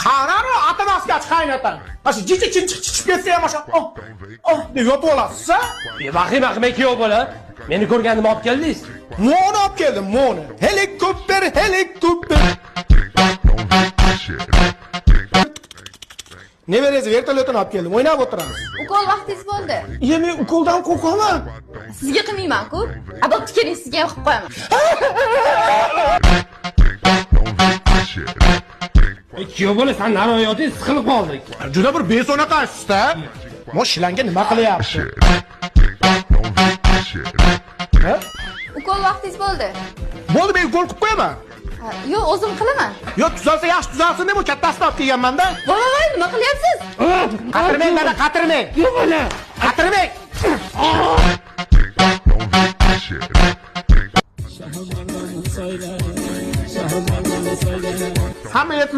Qanari atamaskachi qaynatan. Mana shu jicha chimchiq chiqib ketsa ham o'sha oh oh deb yotib olasiz, a? Vahima qilmay kuyov bola. Meni ko'rganimni olib keldingiz. Moni olib keldim, moni. Helikopter, helikopter. Nevarangizni vertolyotini olib keldim, o'ynab o'tiramiz. Ukol vaqtingiz bo'ldi. Iya, men ukoldan qo'rqaman. Sizga qilmayman-ku. A bo'pti, keling, sizga ham qilib qo'yaman. Kuyov bola, san nari yoting, siqilib qoldik. Juda bir beso'naqasiz-da. Mo shilanga nima qilyapti? Ha? Ukol vaqtingiz bo'ldi. Bo'ldi, men ukol qilib qo'yaman. Ha, yo'q, o'zim qilaman. Yo, tuzalsa yaxshi tuzalsin deb u kattasini olib kelganman-da. Voy voy, nima qilyapsiz? Qatirmang, dada, qatirmang. Kuyov bola. Qatirmang. Hamma